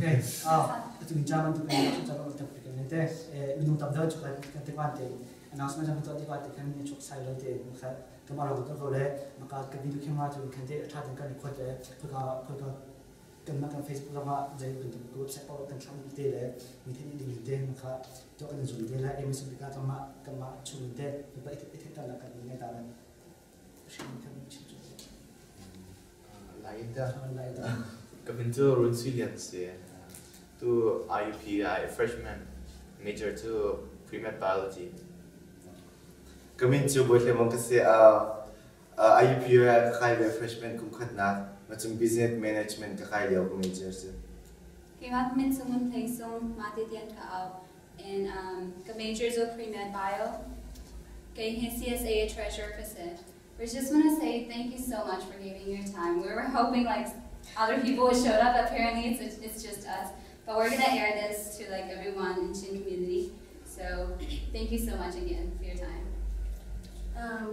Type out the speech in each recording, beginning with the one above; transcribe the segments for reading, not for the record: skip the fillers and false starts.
Okay. Atu in German tu kan cu ca kan kan te minung tam deuh cu kan kan te kwan te announcement kan tuah tikah te kan ni chok sai lo te kha kamah lo ko le maka ka video camera cu kan te tha ten kan record le khoika khoika kanmah kan Facebook zongah zei bantuk website paoh kan thlam te le mi theih ding te kha tuah kan zum te le Amazon bika kamah kamah chung te pa i theih ta kan ngai ta lai hrim kan chim cu. Lai da. Lai da. Ka min cu Run Sui Lian si. Tu IUP I freshman major cu pre-med biology. Ka min cu Bawi Hle Mong ka si. IUP ah ka kai ve, freshman kum khatnak. Macun business management ka kai lio ka major cu. Keimah ka min cu Ngun Hlei Sung, mah te tian ka au. And ka major cu pre-med bio. Kei hi CSA treasurer ka si. We just want to say thank you so much for giving your time. We were hoping like other people would showed up. Apparently it's just us. But we're gonna air this to like everyone in Chin community. So thank you so much again for your time.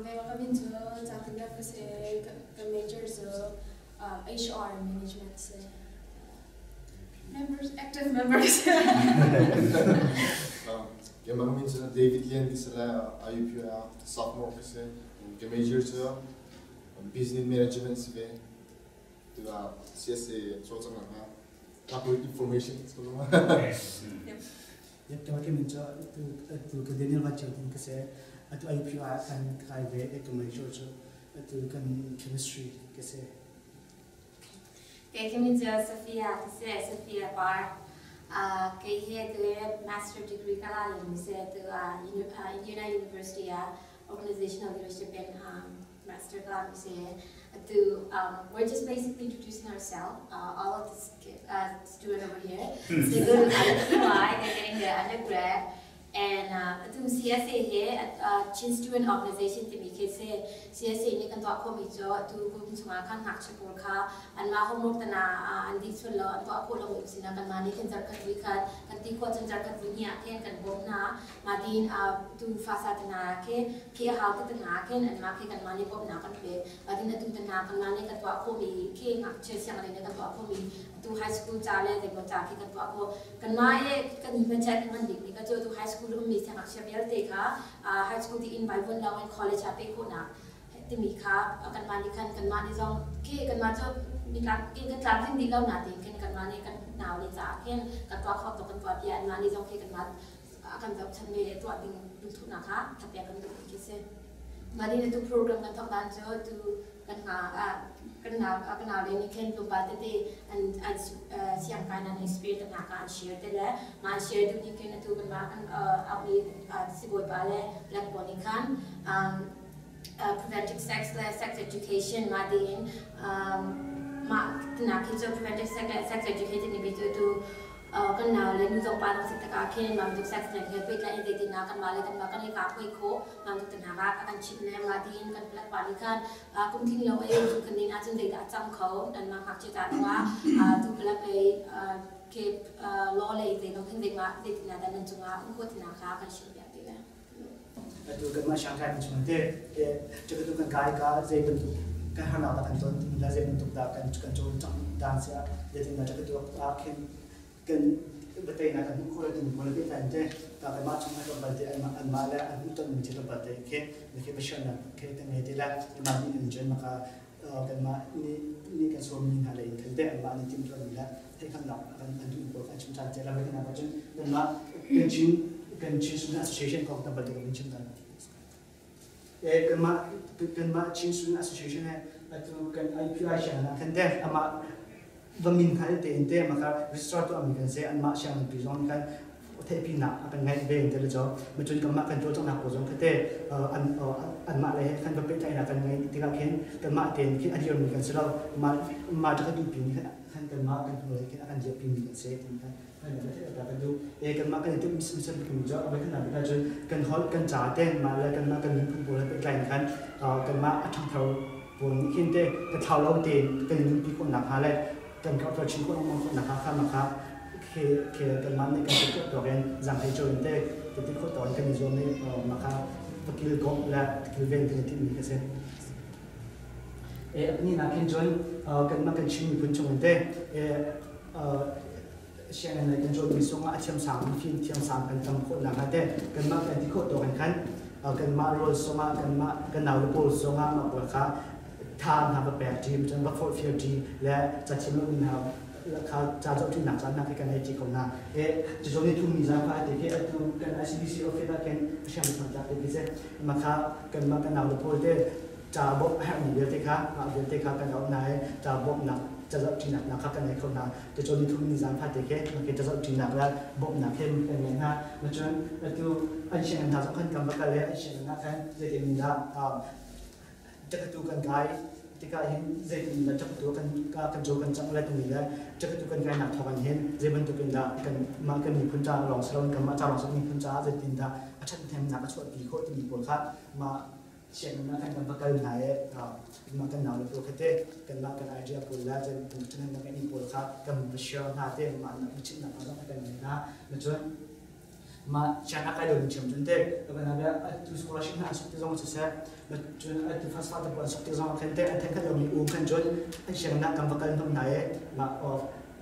Keimah ka min cu Zangtin Rep ka si. Ka major cu HR management si. Members, active members. Keimah ka min cu David Lian ka si le IUP ah sophomore ka si. Ka major cu business management si ve. Tu ah CSA cawlcanghnak hna public information. Yep, keimah ka min cu atu ka Daniel Van Chiang ka si. Atu IUP ah kan kai ve, ka major cu atu kan chemistry ka si. Kei ka min cu Sophia ka si, Sophia Par. Kei hi tu master degree ka la liomi si. Tu Indiana University ah organizational leadership in master ka lami si. Atu we're just basically introducing ourselves, all of the student over here. So they go to IUPUI, they're getting their undergrad. And atu CSA hi Chin Student Organization timi khi si. CSA nih kan tuah khawhmi cu atu kum chungah khan ngakchia pawl kha anmah homework tana an dih sual lo, an tuah khawh lo sinah kanmah nih khin zarkhat vui khat kan ti khawh cun zarkhat vui hnih ah khin kan bawmh hna. Mah tiin tu fasa tana khi khi a hau te tana khin anmah khi kanmah nih bawmhnak kan pek. Mah tiin atu tana kanmah nih kan tuah khawhmi khi ngakchia sianginn nih kan tuah khawhmi atu high school ca le zeimaw ca khi kan tuah khawh. Kanmah i kan hmachat kan ngan bikmi ka cu tu high school ummi siangngakchia vialte kha high school dih in Bible lawng in college ah peh khawhnak timi kha kanmah nih khan kanmah nih zong khi kanmah cu mitlak in kan tlamtling dih lo natein khin kanmah nih kan nau le caah khin kan tuah kho tuk kan tuah bia anmah nih zong khi kanmah kan zohchan ve le tuah ding lungthutnak kha thapek kan duh khi si. Mah ni tu program kan thawk dan cu tu kan hna kan nau kan nau le nih khin tlawmpal tete an an siangkai nan experience hna ka an share te le ma an share duh nih khin atu kan mah kan auhmi sibawipa le black pawl nih khan preventive sex le sex education ma tiin mah tina khi cu preventive sex le sex education ni cu tu kan nau le nu zong pa zong si takah khin mam tuk sex le he pehtlaih in zeitinah kanmah le kanmah kan i ka hoi khawh mam tuk te hna ka kan chimh le mah tiin kan palek pa nih khan kum tling lo ei cu kan nin ahcun zeidah a cang kho nanmah ngakchia ca zongah tu palek lei ke law lei zei zong khin zeimah zeitinah dah nan cungah um khawh tina kha kan chimh piak ti le. Atu kanmah Shanghai kan chung te tu kan kai ka zei bantuk kan harnak dah kan ton timi le zei bantuk dah kan kan cawn cang dan sia zeitin dah tu ah khin kan bateinak kan hmuh khawh timi pawl pehtlai te ta kanmah chung kan bal te anmah le an hmuh tonmi thil bal te khi khi passion khi kan ngei te le anmah nih an cun maka kanmah nih nih kan sawmmi hna lei in khan te anmah nih timhtuahmi le theihkhamnak kan an duh pawl kan chim ṭhan te la kan cun kanmah kan Chin kan Chin Student Association kong tam bantuk kan chim ta. Kanmah kanmah Chin Student Association he atu kan IPI sianginn ah khan te amah va min hngal tein te maka register tu ami kan se anmah sianginn pi zong khan theihpinak a kan ngeih ve te le cho macun kanmah kan cawlcanghnak pawl zong khate an anmah le kan va pehtlaihnak kan ngei tikah khin kanmah tein khin a dirmi kan si lo mah mah ka duhpi ni khan kanmah kan hnu khin a kan dirpi mi kan si tin khan kan duh e kanmah kan i timh sim sim cu abai kan bika cun kan holh kan ca te mah le kanmah kan nunphung pawl he pehtlai in khan kanmah a ṭhangthar pawl nih khin te ka thlau lo tein kan i nunpi khawhnak hnga le kan karhter chin khawh lengmang khawhnak hnga kha mah kha khi khi kanmah nih kan tuah tuak in zaanghlei caw in te kan ti khawh tawk in kan i zuam i mah kha vakil komh le kilven kan i timhmi ka si. E ni na khin cun kanmah kan Chin miphun chung in te e. Sianginn lei kan cawnmi sungah a thiamsang mifim thiamsang kan tam khawh nakhnga teh kanmah kan ti khawh tawk in khan kanmah rawl sungah kanmah kan naule pawl sungah mah pawl kha tha hna va pek ṭi cun va forhfial ṭi le ca thiam lomi hna kha ca zoh ṭinak caan hna khi kan ngei ṭi ko hna. E cucu ni thum ni zaan kha ati khi atu kan ICBC office ah khin hriam hmanthlak te khi si mah kha kanmah kan naule pawl te ca bawmh a herhmi vialte kha mah vialte kha kan auh hna i ca bawmhnak cazoh ṭinak hna kha kan ngei kho hna. Cucu ni thum ni zaan fate khi mah khi cazoh ṭinak le bawmhnak khi kan ngei hna. Cun atu an sianginn hna zong khan kan va kal i an sianginn ah khan zeitin dah ṭakatu kan kai tikah hin zeitin dah ṭakatu kan kan caw kan cangh le timi le ṭakatu kan kainak thawng in hin zei bantuk in dah kan mah kan miphun ca lawng si loin kanmah ca lawng si miphun caah zeitin dah a ṭhathnemnak a chuahpi khawh timi pawl kha mah sianginn ah khan kan va kal hna i mah kan naule pawl kha te kanmah kan idea pawl le ṭhathnemnak kan pawl kha kan va share hna te mah nak chimhnak hna zong kan ngei hna. Cun mah sianginn a kai lomi ṭhiam cun te atu scholarship hna an sok ti zong siseh, cun atu first te pawl an sok ti zong ah khan te an theih khat lomi um khan cun an sianginn ah kan va kal hnawm hna i mah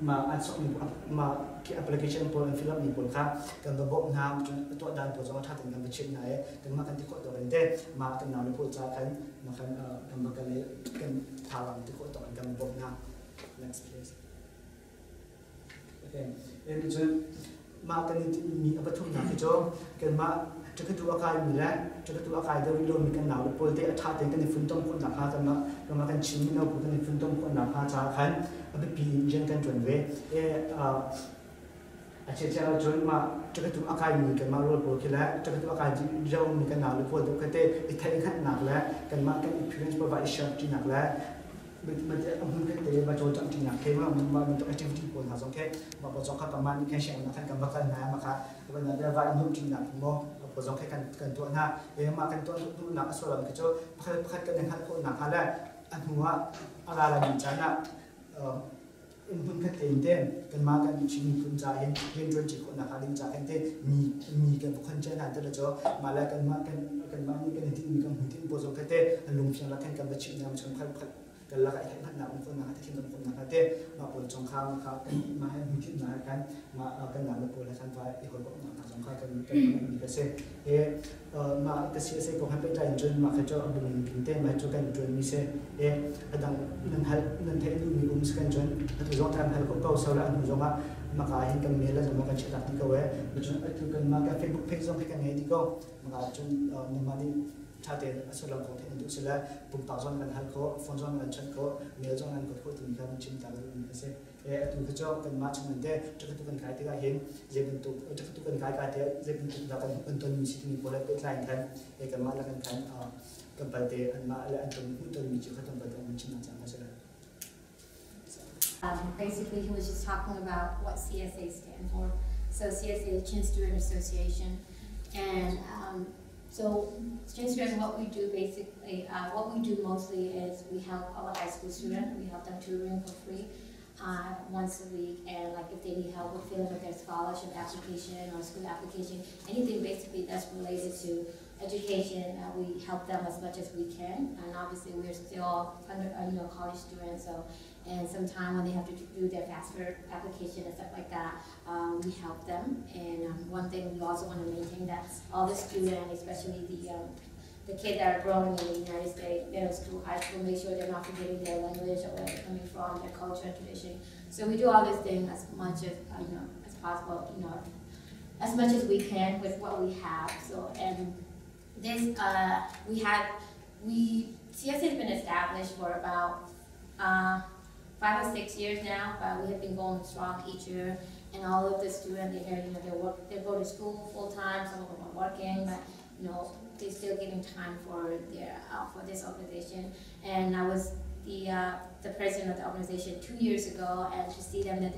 mah an sokmi mah application pawl an fill up mi pawl kha kan va bawmh hna. Cun a tuah dan pawl zong a ṭha tein kan va chimh hna i kanmah kan ti khawh tawk in te mah kan naule pawl ca khan mah kan kan va kal i kan thazaang ti khawh tawk in kan va bawmh hna. Next, please. Okay. Cun mah kan i tinhmi a pathumnak hi cu kanmah ṭakatu a kaimi le ṭakatu a kai deuh rih lomi kan naule pawl te a ṭha tein kan i funtom khawh nakhnga kanmah kanmah kan Chin mino pawl kan i funtom khawh nakhnga caah khan a biapi in rian kan ṭuan ve. A chiachia ahcun mah ṭakatu a kaimi kanmah rual pawl khi le ṭakatu a kai lomi kan naule pawl deuh kha te i theihhngalhnak le kanmah kan experience pawl va i share ṭinak le hmun khat te va cawlcangh ṭinak khi ma mah bantuk activity pawl hna zong khi mah pawl zong kha kanmah nih khan sianginn ah khan kan va kal hna, mah kha va i nuamh ṭinak maw pawl zong khi kan tuah hna. Mah kan tuah duhnak a sullam khi cu pakhat pakhat kan i hngalh khawh nakhnga le a hnu ah a ra laimi caan ah hmun khat tein te kanmah kan Chin miphun ca hin rianṭuan ṭi khawh nakhnga ding ca khan te mi mi kan va khon cia hna te le cu mah le kanmah kan kanmah nih kan i tinhmi kan hmuitinh pawl zong kha te an lungfiang lak khan kan va chimh hna, chung khat khat kan lakah i theihhngalhnak um khawh nakhnga, thim um khawh nakhnga te mah pawl chung kha kha kan mah he hmuitinh hna kan mah kan nau le pawl he khan va i hawikomhnak hna zong kha kan kan hmanmi ka si. E mah ka si a ko han pehtlai in cun mah kha cu a bung in te mah cu kan ṭuanmi si e a dang nan hal nan theih duhmi um si kan cun atu zong kan hal ko ko so la anu zong ah maka hin kan mail zong kan check ti ko e cun atu kan mah kan Facebook page zong kan ngei ti ko maka cun nangmah nih ṭha tein a sullam kong theih nan duh sile pumpak zong kan hal khawh, phone zong kan chat khawh, mail zong kan kuat khawh timi kha kan chim ta duhmi a si. Atu kha cu kanmah chung in teh ṭakatu kan kai tikah hin zei bantuk ṭakatu kan kai ka te zei bantuk dah kan kan tonmi si timi pawl he pehtlai in khan kanmah le kan khan tlawmpal te anmah le an ton hmuhtonmi cu kha tlawmpal te an chimnak caan a si lai. Basically, he was just talking about what CSA stands for. So CSA is Chin Student Association. And so Chin Student, what we do basically, what we do mostly is we help our high school students. We help them tutoring for free once a week. And like if they need help with filling out their scholarship application or school application, anything basically that's related to education, we help them as much as we can. And obviously we're still under, college students, so, and sometimes when they have to do their FAFSA application and stuff like that, we help them. And one thing we also want to maintain that all the students, especially the kids that are growing in the United States, middle school, high school, make sure they're not forgetting their language or where they're coming from, their culture and tradition. So we do all these things as much as as possible, as much as we can with what we have. So, and this, CSA has been established for about 5 or 6 years now, but we have been going strong each year. And all of the students, they they work, they go to school full time. Some of them are working, but they're still giving time for their for this organization. And I was the president of the organization 2 years ago, and to see them that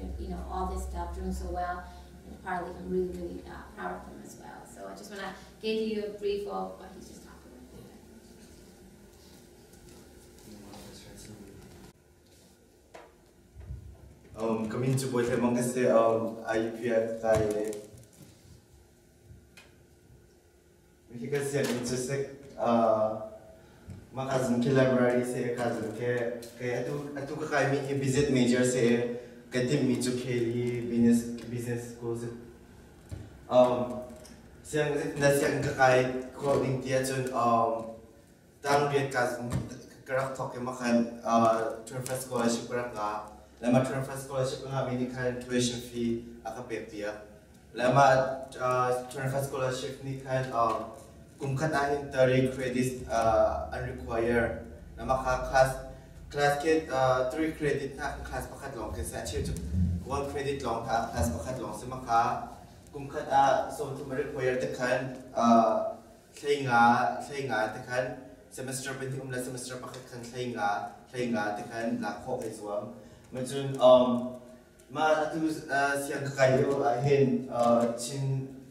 all this stuff doing so well, and probably I'm really, really proud of them as well. So I just want to give you a brief of what he's just talking about. Kami cu bawi hlei ka si IUPF kai hi ka sianginn cu sik mah ka zung khi library si ka zung khi kai atu atu ka kai mi hi business major si. Ka timhmi cu Kelly Business, Business School si. Siang, na sianginn ka kai khawh ding ti ahcun tang rian ka ka rak thawk i makhan transfer scholarship ka rak ngah. Le mah transfer scholarship ka ngahmi nih khan tuition fee a ka pek piak. Le mah transfer scholarship nih khan kum khat ahhin 30 credits an require. Le mah kha class class kit 3 credit hna class pakhat lawng khi si. A cheu cu 1 credit lawng kha class pakhat lawng si. Mah kha kum khat ah 30 a require te khan 15 te khan semester pahnih um le semester pakhat khan 15 te khan lak khawh kai zuam. Macun mah atu siang ka kai lio ah hin Chin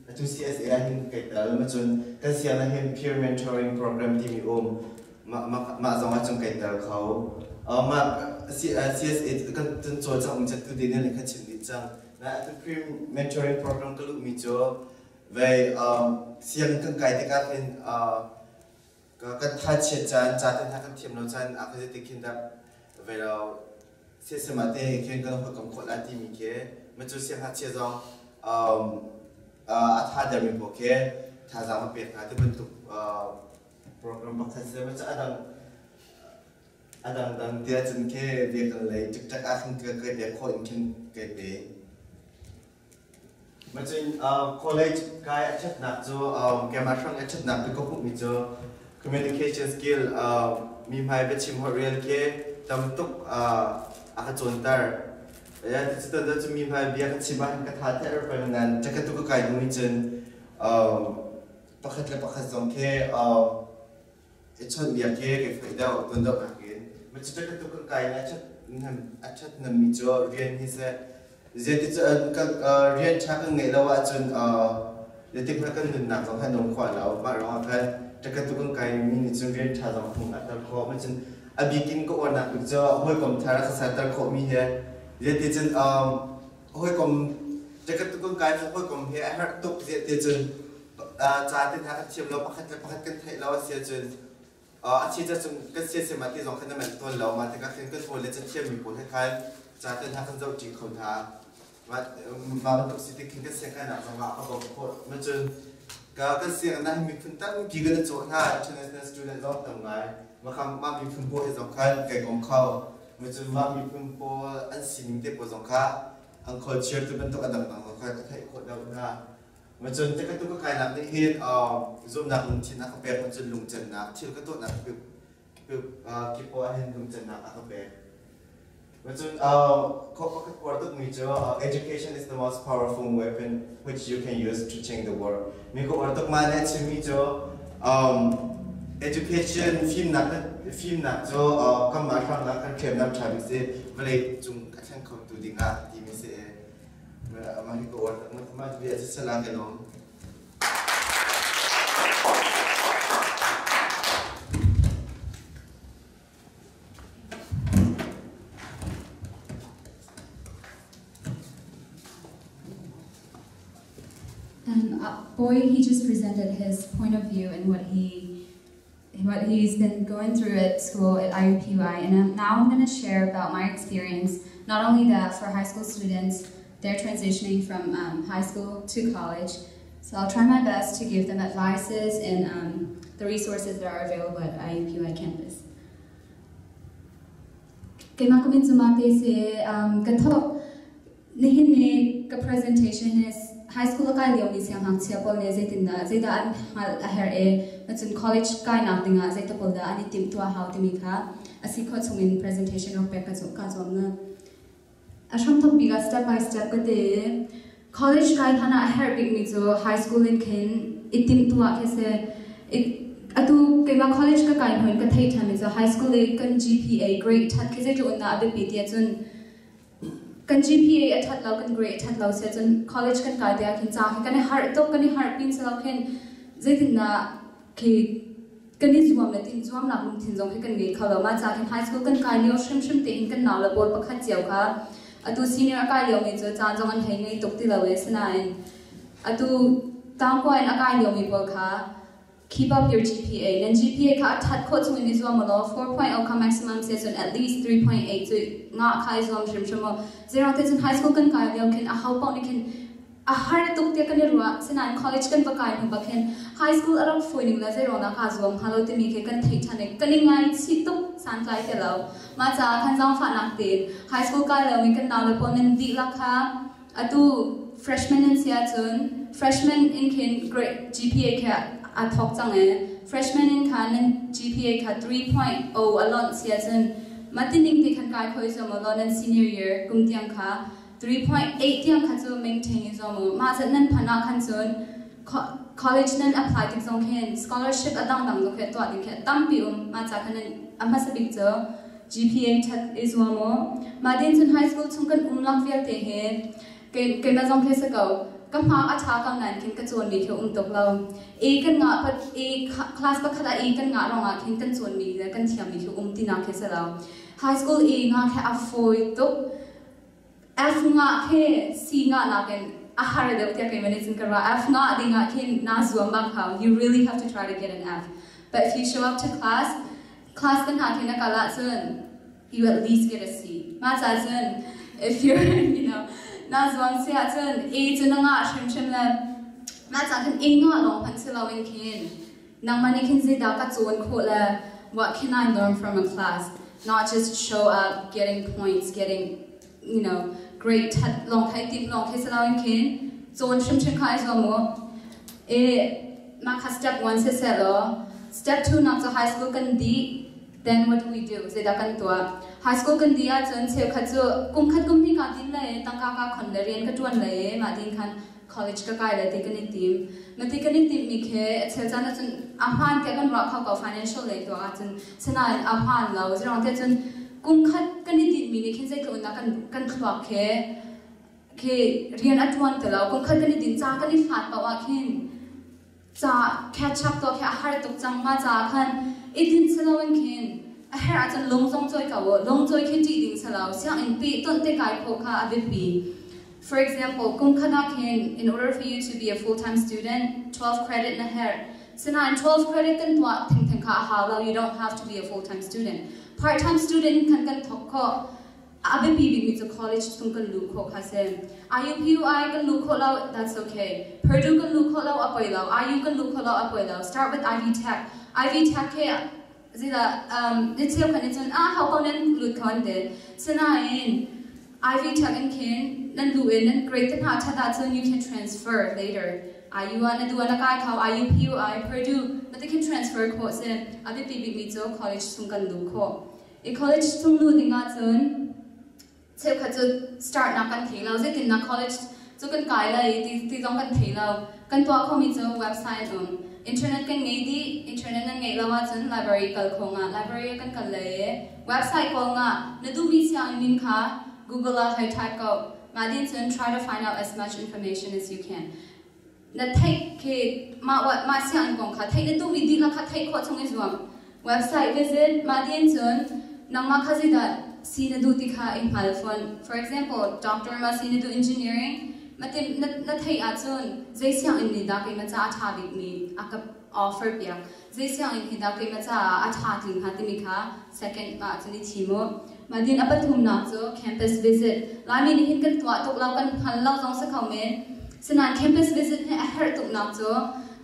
atu CSA ah hin kai tel. Macun kan siang ah hin peer mentoring program timi um mah zong ah cun kai tel kho. Mah CSA kan cawlcangh um chan tu ding in kan chim dih cang. Na atu peer mentoring program ka luhmi cu vei sianginn kan kai tikah hin kan thachiat caan ca te hna kan thiam lo caan a ka zeitik khin dah vei lo siasem ah te khin kan hawikom khawh la timi khi macu siangngakchia zong a tha dermi pawl khi thazaang va pek hna ti bantuk program pakhat si macu a dang a dangdang tiah cun khi biakinn lei ṭikṭak ah khin ka kai pek khawh in khin kai pe. Macun college kai a ṭhatnak cu keimah hrang a ṭhatnak bik ka hmuhmi cu communication skill mi hmai biachim holh rel khi tam tuk a ka cawnter. Cutan cu mi hmai bia ka chim ahhin ka tha theh peng nain ṭakhat tu ka kai hnu hin cun pakhat le pakhat zong khi i chawnhbiak hi kai foih deuh tuan deuh nakin macu ṭakhat tu kan kai na a ṭhathnemmi cu rian hi seh zeiti cu rian ṭha kan ngeih lo ahcun zeitik hmanh kan nunnak zong han um khawh lo mah ruangah khan ṭakhat tu kan kai mi nih cun rian ṭha zong hung a ter khawh macun a bikin ka uarnak bik cu hawikom thar a ka serter khawh mi hi zeiti cun hawikom ṭakhat tu kan kai hawikom he a herh tuk zeiti cun ca te hna kan thiam lo pakhat le pakhat kan theih lo a si ahcun a chi cun kan siasem ah ti zong khan na manh tawn lo mah tikah khin kan hawi le cathiammi pawl he khan ca te hna kan zoh ṭi kho hna mah bantuk si tik khin kan sianginn zong ah ka bawmh khawh macun ka kan sianginn ah miphun tampi kan i cawh hna international student zong tam ngai mah miphun pawl he zong khan kai kom kho macun mah miphun pawl an sining te pawl zong kha an culture tu bantuk a dangdang zong kha ka theih khawh deuh hna. Macun tikatu ka kainak nih hin zumhnak lungthin a ka pek macun lungcannak thil ka tuahnak kip ah hin lungcannak a ka pek. Macun ka uar tukmi cu education is the most powerful weapon which you can use to change the world. Mi ka uar tuk ma nih a chimmi cu education fimnak cu kanmah hrangah kan hriamnam ṭha bik si vawlei cung a thleng khotu dingah timi si. Mah hi ka uar mah bia cu sala ka lawm. Boy, he just presented his point of view and what he's been going through at school at IUPUI. And now I'm going to share about my experience, not only that for high school students, they're transitioning from high school to college. So I'll try my best to give them advices and the resources that are available at IUPUI campus. Keimah ka min cu Mate si ka thawk nihin ni ka presentation is high school a kai liomi siangngakchia pawl nih zeitindah zeidah an hngalh a herh i cun college kainak dingah zei te pawl dah an i timhtuah hau timi kha a si khawh chungin presentation rak pek ka zuam na. A hramthawk bik ah step by step ka ti. College kai hlan ah a herh bikmi cu high school in khin i timhtuah khi si. Atu keimah college ka kai hnu in ka theih ṭhanmi cu high school i kan GPA grade ṭhat khi zeitluk in dah a biapi ti ahcun kan GPA a ṭhat lo, kan grade a ṭhat lo si ahcun college kan kai tikah khin ca khi kan i harh tuk, kan i harh pin si lo khin zeitindah khi kan i zuam le tin zuamnak lungthin zong khi kan ngei kho lo. Mah ca khin high school kan kai lio hrimhrim tein kan nau le pawl pakhat cio kha atu senior a kai liomi cu caan zong an hei ngei tuk ti lo i asinain atu tangkua in a kai liomi pawl kha. Keep up your GPA. Nan GPA kha a ṭhat khawh chung in i zuam ulaw 4.0 kha maximum si ahcun at least 3.8 cu ngah kha i zuam hrimhrim u. Zeiruang te cun high school kan kai lio khin aho paoh nih khin a har tuk tiah kan i ruah. Sinain college kan va kai hnu bak hin high school a rak fawi ning le zeiruang dah kaa zuam hnga lo timi khi kan theih ṭhan i kan i ngaichih tuk santlai ti lo. Mah caah khan zaangfahnak tein high school kai lomi kan naule pawl nan dihlak kha atu freshman nan si ahcun freshman in khin grade GPA kha aa thawk cang i freshman in khan nan GPA kha 3.0 a lonh si ahcun mah tining te khan kai kho i zuam u law nan senior year kum tiang kha 3.8 tiang kha cu maintain i zuam u. Mah zat nan phanh ah khan cun college nan apply tik zong khin scholarship a dangdang zong khi tuah ding khi a tampi um. Mah ca khan nan a hmasa bik cu GPA ṭhat i zuam u. Mah din cun high school chung kan um lak vialte hi keimah zong khi si ko. Ka hmak a ṭha ko nain khin ka cawnmi khi um tuk lo. E kan ngah e class pakhat ah e kan ngah ruangah khin kan cawnmi le kan thiammi khi um tinak khi si lo. High school e ngah khi a fawi tuk. F ngah khi C ngah nakin a har deuh tiah keimah nih cun ka ruah. F ngah ding ah khin naa zuam bak hau. You really have to try to get an F. But if you show up to class, class kan hna khin a kal ahcun you at least get a C. Mah ca cun if you're you know naa zuam si ahcun A cu na ngah hrimhrim le mah ca khin A ngah lawng hmanh si loin khin nangmah nih khin zeidah ka cawn khawh le what can I learn from a class, not just show up getting points, getting grade that lawng kha i timh lawng khi si loin khin cawn hrimhrim kha i zuam u. E mah kha step 1 siseh law step 2 nak cu high school kan dih, then what do we do? Zeidah kan tuah? High school kan dih ahcun cheukhat cu kum khat kum hnih ka din le tangka ka khon le rian ka ṭuan le mah din khan college ka kai le ti kan i tim. Mati kan i timmi khi a chel caan ahcun a hmaan tiah kan ruah kho ko financial lei tuah ahcun, sinain a hmaan lo. Zeirang tiah cun kum khat kan i tinhmi nih khin zeitluk in dah kan thluak khi rian a ṭuan ti lo. Kum khat kan i din ca kan i hlat paoh ah khin ca catch up tuah khi a har tuk cang. Mah caah khan i din si loin khin a herh ahcun lung zong cawi ko u. Lung cawi khi ṭih ding si lo. Sianginn peh tonh te kai khawh kha a biapi. For example, kum khat ah khin in order for you to be a full-time student, 12 credit na herh. Sinain 12 credit kan tuah thengtheng kha a hau lo. You don't have to be a full-time student. Part-time student khan kan thawk khawh. A biapi bikmi cu college chung kan luh khawh kha si. IUPUI kan luh khawh lo, that's okay. Purdue kan luh khawh lo, a poi lo. IU kan luh khawh lo, a poi lo. Start with Ivy Tech. Ivy Tech khi zila ni cheu khan cun ah hau ko nan lut kho an ti. Sinain Ivy Tech in khin nan luh in nan grade te hna ṭhat ahcun you can transfer later. IU ah na duh ah na kai kho, IUPUI, Purdue na ti khin transfer khawh si. A biapi bikmi cu college chung kan luh khawh. I college chung luh ding ahcun cheukhat cu start nak kan thei lo. Zeitin nak college cu kan kai lai ti zong kan thei lo. Kan tuah khomi cu website um. Internet kan ngei dih. Internet nan ngeih lo ahcun library kal kho nga. Library kan kal lai i website kawl nga. Na duhmi sianginn min kha Google ah hei type ko. Mah din cun try to find out as much information as you can. Na theih khi mah mah sianginn kong kha theih na duhmi dihlak kha theih khawh chung i zuam. Website visit. Mah din cun nangmah kha zeidah si na duh ti kha i hngal fawn. For example, doctor ma si na duh, engineering ma tim na theih ahcun zei sianginn nih dah keimah caah a ṭha bikmi a ka offer piak, zei sianginn hi dah keimah caah a ṭha tling hnga timi kha second ah cun i thim u. Mah din a pathumnak cu campus visit. Laimi nih hin kan tuah tuk lo, kan hngal lo zong si kho men. Sinain campus visit hi a herh tuknak cu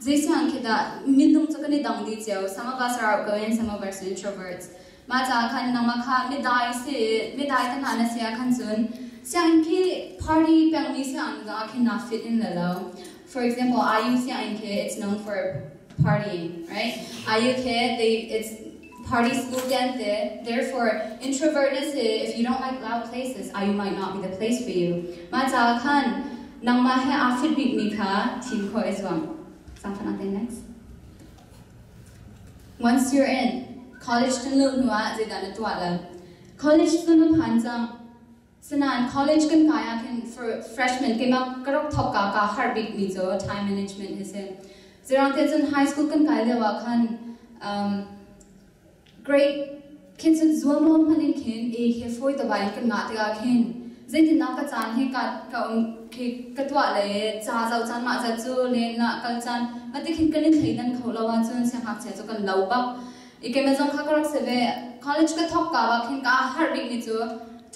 zei siang khi dah minung cu kan i dang dih cio. Some of us are outgoing, some of us are introverts. Mah caah khan nangmah kha midai si, midai te hna na si ah khan cun sianginn khi party pengmi sianginn zong ah khin naa fit in le lo. For example, IU sianginn khi it's known for partying, right? IU khi they it's party school te. Therefore, introvertness, if you don't like loud places, IU might not be the place for you. Mah caah khan nangmah he aa fit bikmi kha thim khawh i zuam. Next. Once you're in, college tun luh hnu ah zeidah na tuah lo? College cu na phan cang. Sinain college kan kai ah khin for freshman keimah ka rak thawk ka ka har bikmi cu time management hi si. Zeirang te cun high school kan kai lio ah khan grade khin cun zuam lo hmanh in khin A khi fawi te in kan ngah tikah khin Zeitindah ka caan hi ka ka um khi ka tuah le ca zoh caan mah zat cu len lah kal caan mah ti khin kan i thleidan kho lo ahcun siangngakchia cu kan lo bak. I keimah zong kha ka rak si ve. College ka thawk ka ah khin ka harh bik mi cu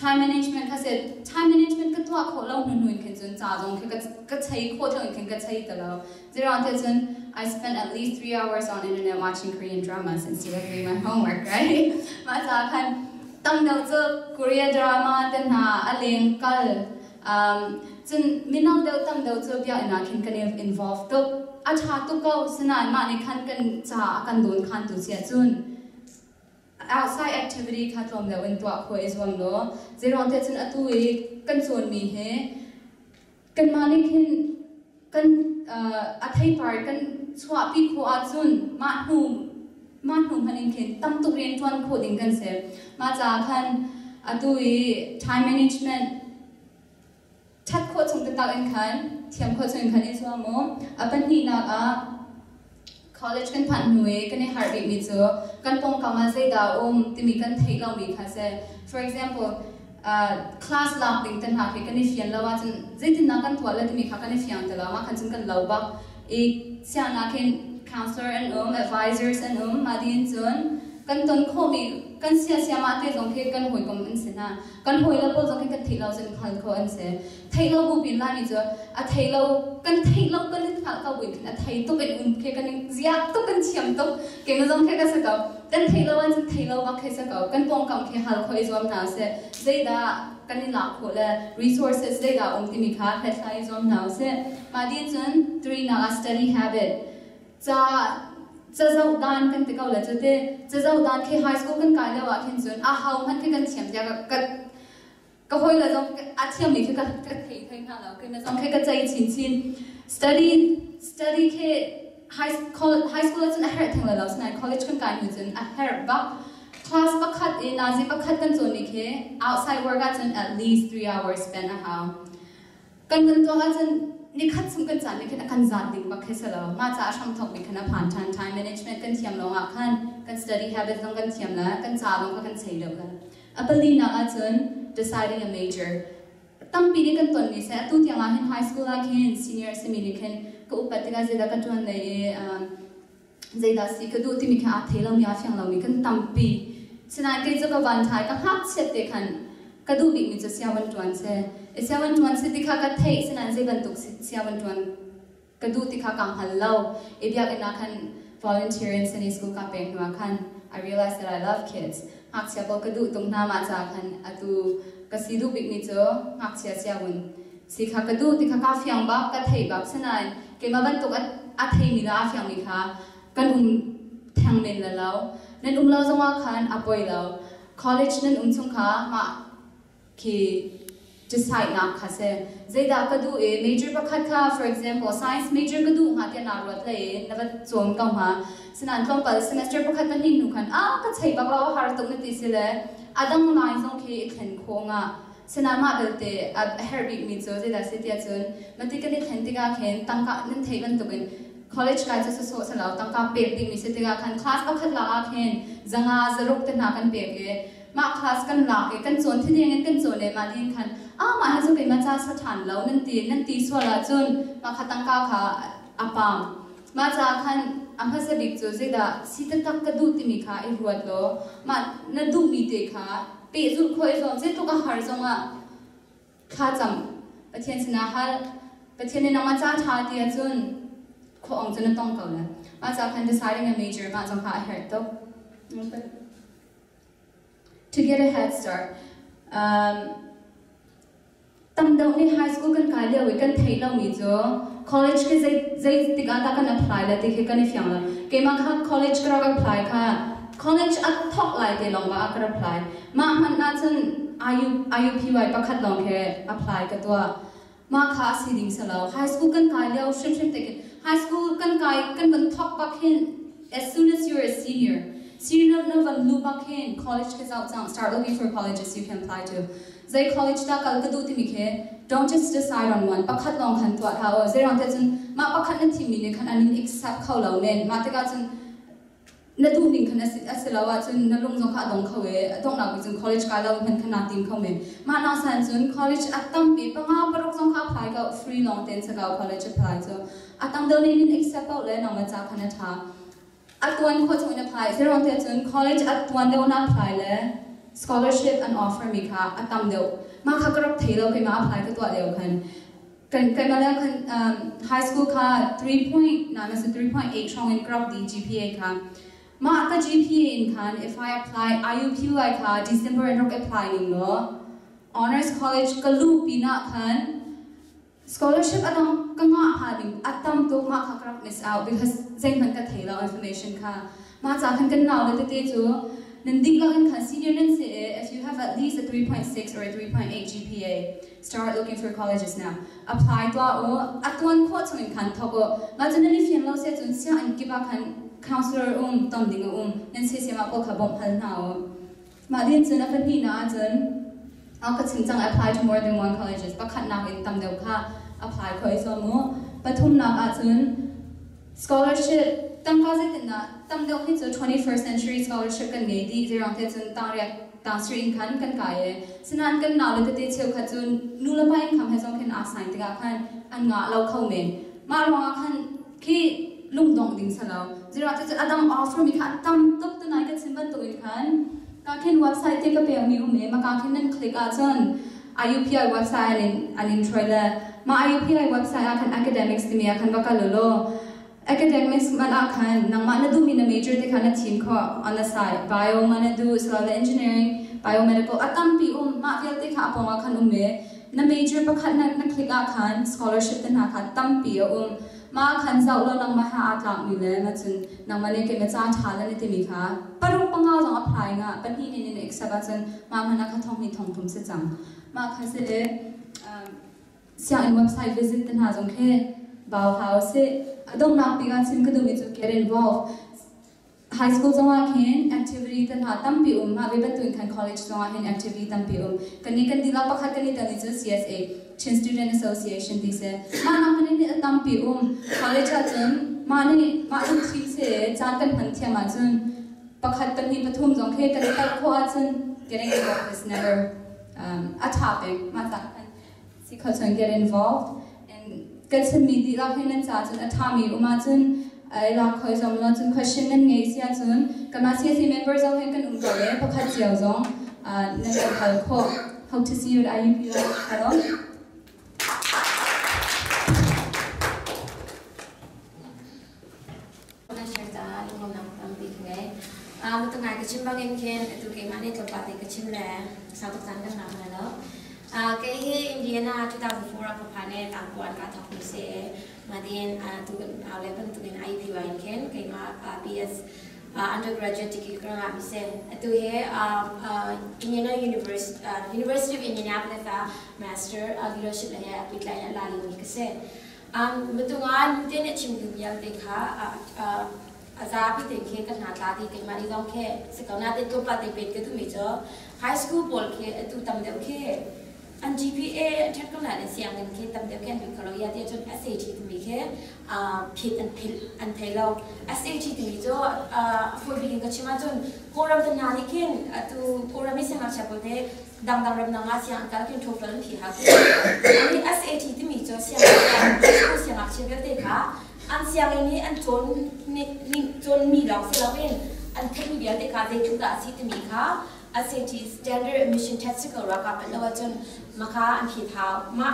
time management kha si. Time management ka tuah khawh lo hnu hnu in khin cun ca zong khi ka chei khawh tluk in khin ka chei ti lo. Zero te cun I spent at least 3 hours on internet watching Korean dramas instead of doing my homework, right? Mah ca khan tam deuh cu Korea drama te hna a leng kal cun mino deuh tam deuh cu biakinn ah khin kan i involve tuk. A ṭha tuk ko, sinain mah nih khan kan ca a kan dawn khan tu si ahcun outside activity kha tlawm deuh in tuah khawh i zuam law zeiruang te cun atu i kan cawnmi hi kanmah nih khin kan a theipar kan chuahpi khawh ahcun mah hnu hmanh in khin tam tuk rian ṭuan khawh ding kan si. Mah caah khan atu i time management ṭhat khawh chung taktak in khan, thiam khawh chung in khan i zuam u. A pahnihnak ah, college kan phanh hnu i kan i harh bikmi cu kan pawngkam ah zeidah a um timi kan theih lomi kha si. For example, class lak ding te hna khi kan i fian lo ahcun zeitindah kan tuah le timi kha kan i fiang ti lo. Mah khan cun kan lo bak. I sianginn ah khin counselor an um, advisors an um. Mah ding cun kan ton khawhmi kan sia siamah te zong khi kan hawikom an si hna. Kan hawi le pawl zong khi kan theih lo cun hngal kho an si. Theih lo bu pin laimi cu a thei lo, kan theih lo kan in hngalh ko buin khin a thei tuk in um khi kan in ziak tuk, kan thiam tuk. Keimah zong khi ka si ko. Kan theih lo ahcun thei lo bak khi si ko. Kan pawngkam khi hal khawh i zuam hna usih. Zeidah kan i lak khawh le resources zeidah um timi kha hlathlai i zuam hna usih. Mah ding cun three nak ah study habit, ca cazoh dan kan ti ko le cu ti cazoh dan khi high school kan kai lio ah khin cun a hau hmanh khi kan thiam tiah ka hawi le zong a thiammi khi ka thei thei hna lo. Keimah zong khi ka cei chinchin. Study khi high school ah cun a herh theng lo, sinain college kan kai hnu cun a herh bak. Class pakhat i nazi pakhat kan cawnmi khi outside work ahcun at least 3 hours spend a hau. Kan kan tuah ahcun nikhat chung kan caan nih khin a kan zat ding bak khi si lo. Mah ca a hram thawk mi khan a phan ṭhan. Time management kan thiam lawng ah khan kan study habit zong kan thiam le kan ca zong kha kan chei deuh le. A palinak ahcun, deciding a major. Tampi nih kan tonmi seh. Atu tiang ah hin high school ah khin senior simi nih khin ka upat tikah zeidah ka ṭuan lei i zeidah si ka duh timi kha aa thei lomi, aa fiang lomi kan tampi. Sinain kei cu ka van ṭha i ka ngakchiat te khan ka duh bikmi cu sianginn ṭuan si i sianginn ṭuan si ti kha ka theih. Sinain zei bantuk sianginn ṭuan ka duh ti kha ka hngal lo i biakinn ah khan volunteer in Sunday school ka pek hnu ah khan I realized that I love kids. Ngakchia pawl ka duh tung hna. Mah caah khan atu ka si duh bikmi cu ngakchia sianginn si kha ka duh ti kha ka fiang bak, ka theih bak. Sinain keimah bantuk a theimi le a fiangmi kha kan um theng men le lo. Nan um lo zongah khan a poi lo. College nan um chung kha mah khi decide nak kha si, zeidah ka duh i major pakhat kha, for example, science major ka duh hnga tiah naa ruat le i na va cawn ko hnga. Sinain tlawmpal semester pakhat pahnih hnu khan a ka chei bak lo, har tuk na ti si le a dang lai zong khi i thlen khawh nga. Sinain mah belte a herh bikmi cu zeidah si tiah cun mati kan i thlen tikah khin tangka nan theih bantukin college kai cu sawsawh si lo. Tangka pek dingmi si tikah khan class pakhat lak ah khin 500, 600 te hna kan pek i mah class kan lak i kan cawn thideng in kan cawn i mah din khan ah mah hi cu keimah ca sa ṭhan lo nan ti sual ahcun mah kha tangka kha a pam. Mah caah khan a hmasa bik cu zeidah si taktak ka duh timi kha i ruat law mah na duhmi te kha pehzulh khawh i zuam. Zeitluk a har zongah thla cam, Pathian sinah hal. Pathian nih nangmah ca ṭha ti ahcun khua ong cu na tong ko le. Mah caah khan deciding a major mah zong kha a herh tuk. To get a head start, tam deuh nih high school kan kai lio i kan theih lomi cu college khi zei tik ah dah kan apply le ti khi kan i fiang lo. Keimah kha college ka rak apply kha college a thawk lai te lawng ah ka apply. Mah hmanh ahcun IUPUI pakhat lawng khi apply ka tuah. Mah kha a si ding si lo. High school kan kai lio hrimhrim te high school kan kai kan van thawk bak hin, as soon as you're a senior, senior na van lu bak hin college ka zau cang. Start looking for colleges you can apply to. Zei college ta kal ka duh timi khi don't just decide on one. Pakhat lawng khan tuah hlah o. Zei rang te cun mah pakhat nan thimmi nih khan an in accept kho lo men. Mah tikah cun Na duh ning khan a si lo ahcun na lung zong kha a dong kho i a donghnak bik cun college kai lo hmanh kha naa tim kho men. Mah nak san cun college a tampi panga paruk zong kha apply ko free lawng tein si ko college apply cu. A tam deuh nih nin accept paoh le nangmah ca khan a ṭha. A tuan khawh chung in apply. Zeiruang tiah cun college a tuan deuh na apply le scholarship an offer mi kha a tam deuh. Mah kha ka rak thei lo keimah apply ka tuah lio khan. Kan keimah le khan high school kha 3.9 3.8 hrawng in ka rak di GPA kha. Mah ka GPA in khan if I apply IUPUI kha December in rak apply ning law Honors College ka luh pinah khan scholarship a dang ka ngah hnga ding a tam tuk mah kha ka rak miss out because zeihmanh ka thei lo information kha. Mah ca khan kan nau le tete cu nan dihlak in khan senior nan si i if you have at least a 3.6 or a 3.8 GPA start looking for colleges now. Apply tuah u, a tuan khawh chung in khan thawk u. Mah cu nan i fian lo si ahcun sianginn kip ah khan counselor um ton ding a um. Nan siasiam ah pawl kha bawmh hal hna u. Mah din cun a pahnihnak ahcun ka chim cang apply to more than one colleges pakhatnak in tam deuh kha apply khawh i zuam u. Pathumnak ahcun scholarship tangka zeitindah tam deuh hi cu 21st century scholarship kan ngei dih zeirang te cun tangriat tangsri in khan kan kai i sinain kan nau le tete cheukhat cu nu le pa income he zong khin aa sign tikah khan an ngah lo kho men mah ruangah khan khi lungdong ding salo zeirang te cun a dang offer mi kha tam tuk tunai ka chim bantuk in khan ka khin website te ka pek mi um i maka khin nan click ahcun IUPI website an in hruai le mah IUPI website ah khan academics timi ah khan va kal ulaw academics man ah khan nangmah na duhmi na major te kha na thim khawh on the side bio ma na duh silole engineering biomedical a tampi um mah vialte kha a pawng ah khan um i na major pakhat na click ah khan scholarship te hna kha tampi a um mah khan zoh law nangmah ha aa tlakmi le ma cun nangmah nih keimah ca ṭha le na timi kha paruk panga zong apply nga pahnih nih nin accept ahcun mah hmanh ah kha thong hnih thong thum si cang mah kha si le sianginn website visit te hna zong khi bau hau si a donghnak bik ah chim ka duhmi cu get involved High school zongah khin activity te hna tampi um. Mah ve bantukin khan college zongah hin activity tampi um. Kannih kan dihlak pakhat kan i tel ni cu CSA, Chin Student Association ti si. Mah nak hmanh in a tampi um. College ahcun mah nih mah lungthli si caan kan hman thiam ahcun pakhat pahnih pathum zong khi kan i telh khawh ahcun getting involved is never a ṭha peng. Mah caan khan si kho cun get involved and kan chimmi dihlak hi nan caah cun a ṭhami um ahcun ai lak khoi zong lo cun question nan ngei si ahcun kanmah CSC member zong hin kan um ko le pakhat cio zong nan kan hal khawh. Hope to see you at IUP. Hello. Na share caah lunglawmhnak tampi ka ngei. Mutungai ka chim bangin khin atu keimah nih tlawmpal te ka chim le sau tuk caan kan ngah hna lo. Kei hi Indiana 2004 ah ka phan i tangkuan kaa thawk mi si. Matin tu kan au le bantukin IUPUI in khin keimah BS undergraduate degree ka ngah mi si. Atu hi Indiana University University of Indianapolis ah Master Leadership le he pehtlai in a la liomi ka si. Mutunga nute nih a chim duh vialte kha a zapi tein khin ka hna tla ti keimah nih zong khi si ko nain tlawmpal te pet ka duhmi cu high school pawl khi atu tam deuh khi an GPA an ṭhat ko nain sianginn khi tam deuh khi an lut kho lo ya tiah cun SAT timi khi phit an philh an thei lo. SAT timi cu a fawi bik in ka chim ahcun Kawlram te hna nih khin atu Kawlram i siangngakchia pawl nih dangdang ramdang ah siang an kal khin TOEFL an phi hau ti. Ani SAT timi cu siangngakchia siangngakchia vialte kha an sianginn i an cawn ning cawnmi lawng si loin an theihmi vialte kha zeitluk dah a si timi kha SAT Standard Admission Test si ko rua ka palh lo ahcun maka an phit hau. Mah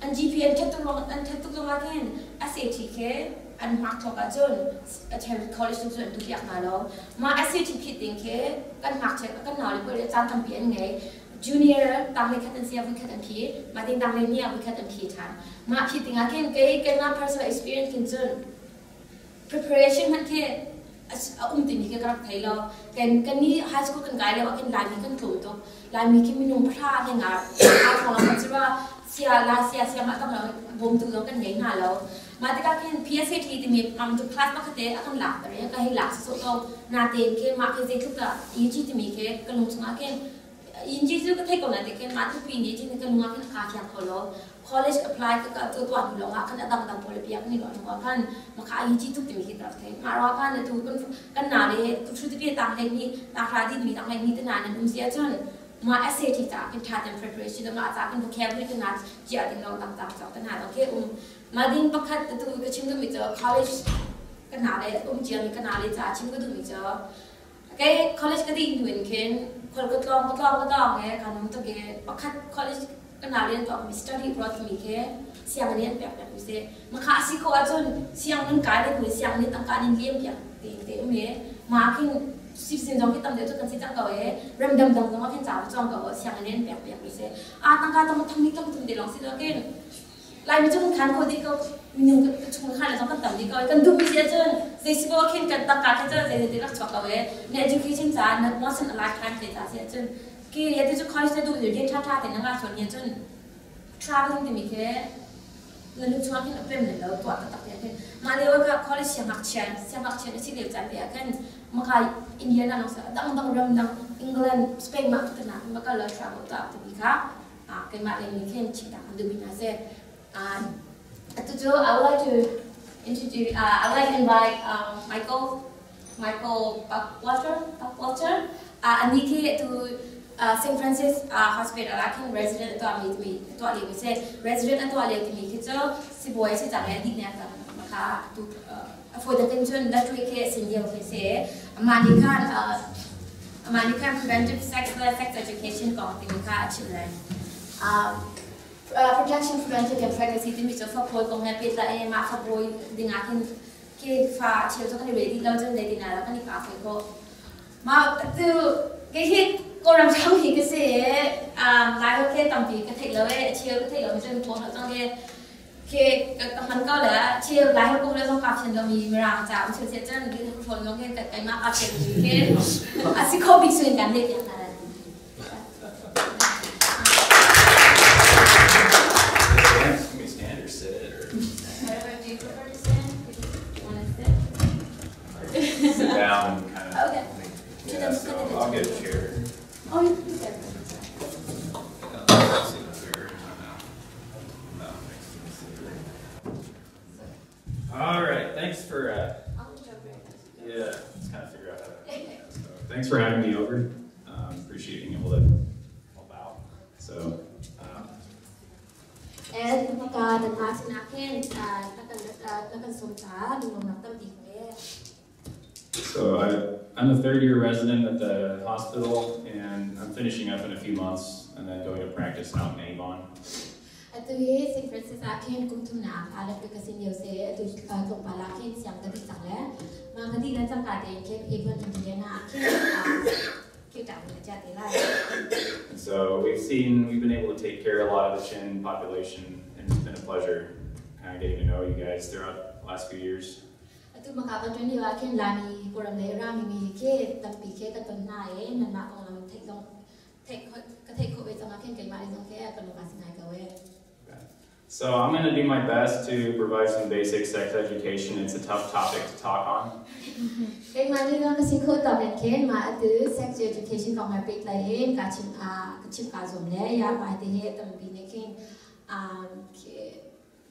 an GPA an ṭhat tuk an ṭhat tuk zongah khin SAT khi an hmak thawk ahcun college cu an duhpiak hna lo. Mah SAT phit ding khi kan ngakchia kan naule pawl nih caan tampi an ngei. Junior tanglei khat an si ah voikhat an phi, mah ding tanglei ni ah voikhat an phi ṭhan. Mah phit ding ah khin kei keimah personal experience khin cun preparation hmanh khi a um timi khi ka rak thei lo. Kan nih high school kan kai lio ah khin Laimi kan tlawm tuk. Laimi khi minung pahra hleng ah aa thawng ah kan sia la sia sia mah tak lo bawmtu zong kan ngei hna lo. Mah tikah khin PSAT timi am tu class pakhat te a kan lak ter i ka hei lak sawsawh ko. Natein khi mah khi zeitluk dah EG timi khi ka lung chungah khin Inji cu ka thei ko na te khin mah tluk pi ni chin ka nungak khin ka fiang kho lo. College apply ka ka tu tuah hnu lawngah khan a dang dang pawl piak ni lo hnu ah khan maka hi chi tuk timi khi ka rak thei. Mah ruah khan atu kan kan na le tu thu ti tang hlei ni tang hra din mi tang hlei ni te na nan um si ahcun mah SAT ca khin tha ten preparation mah ca khin vocabulary te na chia ding long tang tang chok te na dong ke um ma ding pakhat tu ka chim duhmi cu college ka na le um cia mi ka na le ca chim ka duhmi cu kei college ka dih hnu in khin khual ka tlawng ka tlawng ka tlawng he ka nung tuk i pakhat college ka na le tuak mi study abroad mi khi sianginn an pek piak mi si makha si ko ahcun sianginn kai le hnu sianginn tangka nin liam piak ti te um i ma khin sin zong khi tam deuh cu kan si cang ko e ramdam dang zong ah khin ca cawng ko sianginn an pek piak mi si a tangka tong thang ni tong tum te long si lo kin Laimi cu kan khan kho dih ko minung kan chung khan le zong kan tam dih ko kan duh mi si ahcun zei si ko khin kan tangka khi cun zei zei rak chuak ko e na education ca na once in a lifetime te ca si ahcun ki ya ti cu college na duh ni rian tha tha te na ngah sual ni ahcun traveling timi khi na lung chungah khin a pem le lo tuah taktak te khin mah lio ah college siangngakchia siangngakchia na si lio caan te ah khin maka India na long dang dang ram dang England Spain mah tu na maka lo travel ta timi kha keimah lei nih khin chim tak an duhmi hna si. Atu cu I would like to introduce, I would like to invite Michael Buckwalter, Buckwalter. Ani khi tu St. Francis Hospital ah khin resident a tuahmi timi tuah lio mi si. Resident a tuah lio timi khi cu sibawi si cang i a dih nek cang kha tu a fawi takin cun latri khi a sin lio khi si. Amah nih khan Amah nih khan preventive sex le sex education kong timi kha a chim lai. Protection, preventive and pregnancy timi cu fapawi kong he pehtlai i mah fapawi ding ah khin khi fa cheu cu kan i ready lo cun zeitin ah dah kan i kah fawi khawh. Mah tu kei hi Kawlram ram hi ka si i Lai holh khi tampi ka theih lo i a cheu ka theih lo mi cun pawl holh zong hi Khi ka hman ko le thil lai ho le zong ka fian lomi mirang ca um thil cun hrawn zong hi keimah ka fian mi khi a si kho bik suin kan leh piak hna lai. Can we stand or sit or? Do you prefer to stand? Want to sit? Sit down and kind of. Okay. Yeah, so I'll get a chair. Oh, you can sit. All right, thanks for yeah, let's kind of figure out how to. So, thanks for having me over. Appreciate being able to help out. So. And maka dan ma sinakin nakan sumta lunong tampi So I'm a third year resident at the hospital, and I'm finishing up in a few months, and then going to practice out in Avon. Atu hi St. Francis ah khin kum thumnak alak ka sin lio se atu tlawmpal ah khin siang ka dih cang le ma ka dih le cangka tein khin Avon Indiana ah khin kil ka chia te lai. And so we've been able to take care of a lot of the Chin population, and it's been a pleasure kind of getting to know you guys throughout the last few years. Atu maka kan ṭuan lio ah khin Laimi Kawlram lei rami mi khi tampi khi ka ton hna i nanmah konglam theih zong theih ka theih khawh ve cang ah khin keimah le zong khi ka lung a si ngai ko e. So I'm going to do my best to provide some basic sex education. It's a tough topic to talk on. Keimah nih ka si khawh tawk in khin mah atu sex education kong he pehtlai in ka chim ka chim ka zuam le ya mah te hi tampi nih khin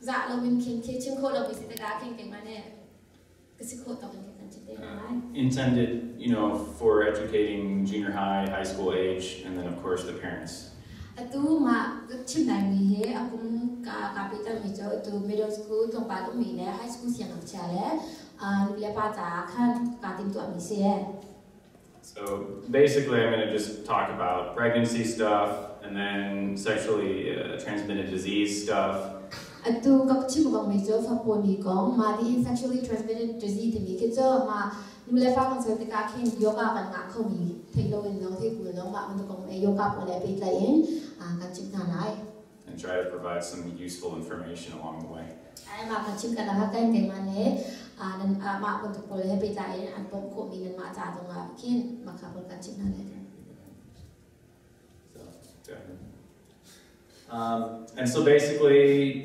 zah loin khin khi chim khawh lomi si tikah khin keimah nih ka si khawh tawk in khin kan chim te hna lai. Intended for educating junior high, high school age, and then of course the parents. Atu mah chim lai mi hi a kum ka ka pehtlai mi cu atu middle school tlawmpal ummi le high school siangngakchia le nu le pa caah khan kaa timhtuah mi si. So basically, I'm going to just talk about pregnancy stuff and then sexually transmitted disease stuff. Atu ka chim kong mi cu fapawi mi kong mah di in sexually transmitted disease timi khi cu mah nu le pa kan ser tikah khin yoga kan ngah kho mi theih loin zong theih bu zong mah bantuk kong yoga pawl le pehtlai in kan chim hna lai. And try to provide some useful information along the way. Ai mah kan chim kan ah kan keimah le nan mah bantuk pawl he pehtlai in an bawmh khawh mi nan mah ca zong ah khin mah kha pawl kan chim hna lai. So, go ahead. And so basically,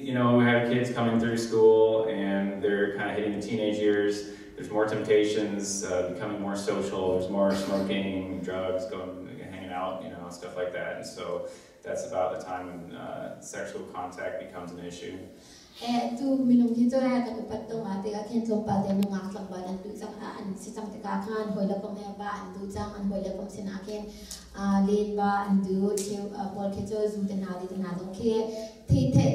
we have kids coming through school and they're kind of hitting the teenage years. There's more temptations, becoming more social. There's more smoking, drugs, going, hanging out. out, stuff like that. And so that's about the time when sexual contact becomes an issue. Tu minung hi cu kan upat dong ah tikah khin tlawmpal te nungak tlangval an duh cang an si cang tikah khan hawi le kom he va an duh cang an hawi le kom sinah khin len va an duh cheu pawl khi cu zu te hna ti te hna zong khi thi the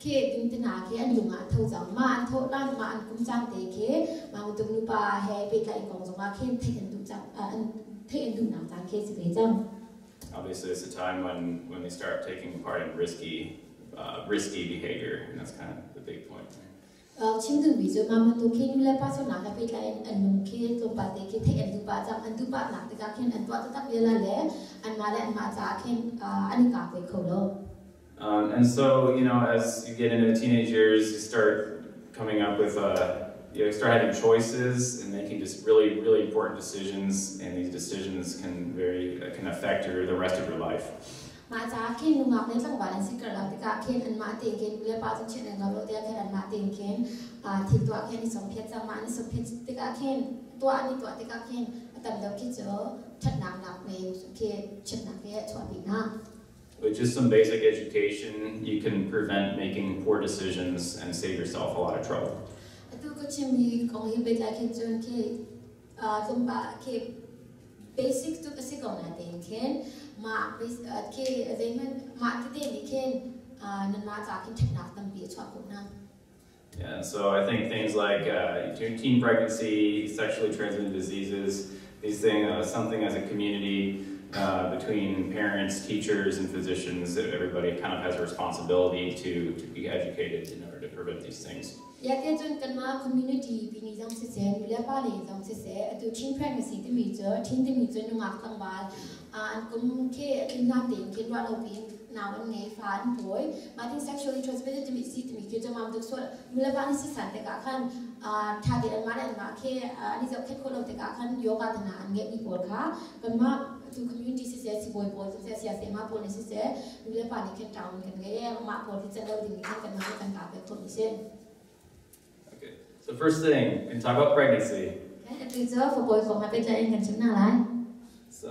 khi ding te hna khi an lung ah tho cang ma an thawh lan ma an kum cang te khi ma tuk nupa he pehtlaih kong zong ah khin theih an duh cang an theih an duh nak caan khi si ve cang. Obviously, it's a time when they start taking part in risky behavior, and that's kind of the big point. Chim duhmi cu mah bantuk khi nu le pa sualnak he pehtlai in an lung khi tlawmpal te khi theih an duh pah cang an duh pah nak tikah khin an tuah taktak vial le anmah le anmah caah khin an i kak ve kho lo. And so, as you get into the teenage years, you start coming up with, you start having choices and making just really, really important decisions, and these decisions can affect the rest of your life. Mah caah khin nungak le tlangval an si karlak tikah khin anmah tein khin nu le pa cu chimh an ngau lo tiah khin anmah tein khin thil tuah khin i sawmphiat cang mah an i sawmphiat tikah khin tuah an i tuah tikah khin a tam deuh khi cu ṭhatnak nak men khi chimnak khi a chuahpi hna. With just some basic education, you can prevent making poor decisions and save yourself a lot of trouble. Atu ka chimmi kong hi pehtlai khin cun khi tlawmpal khi basic tuk a si ko na tein khin mah khi zeihmanh mah tete nih khin nanmah ca khin ṭhatnak tampi a chuah khawh hna. Yeah, so I think things like teen pregnancy, sexually transmitted diseases, these things, something as a community between parents, teachers, and physicians, that everybody kind of has a responsibility to be educated in order to prevent these things. Ya te cun kanmah community pini zong siseh nu le pa le zong siseh atu teen pregnancy timi cu teen timi cu nungak tlangval an kum khi tlin hlan tein khin ruah lo piin nau an ngei fa an pawi mah tin sexually transmitted timi si timi khi cu mam tuk sual nu le pa nih si san tikah khan tha tein anmah le anmah khi an i zohkhenh khawh lo tikah khan yoga te hna an ngeihmi pawl kha kanmah tu community siseh sibawi pawl siseh siasema pawl nih siseh nu le pa nih khin ṭaun kan ngei mah pawl khi can lo ding nih khin kanmah nih kan kaa pek khawh mi si. Okay. So first thing, we can talk about pregnancy. Okay, atu cu fapawi kong he pehtlai in kan chim hna lai. So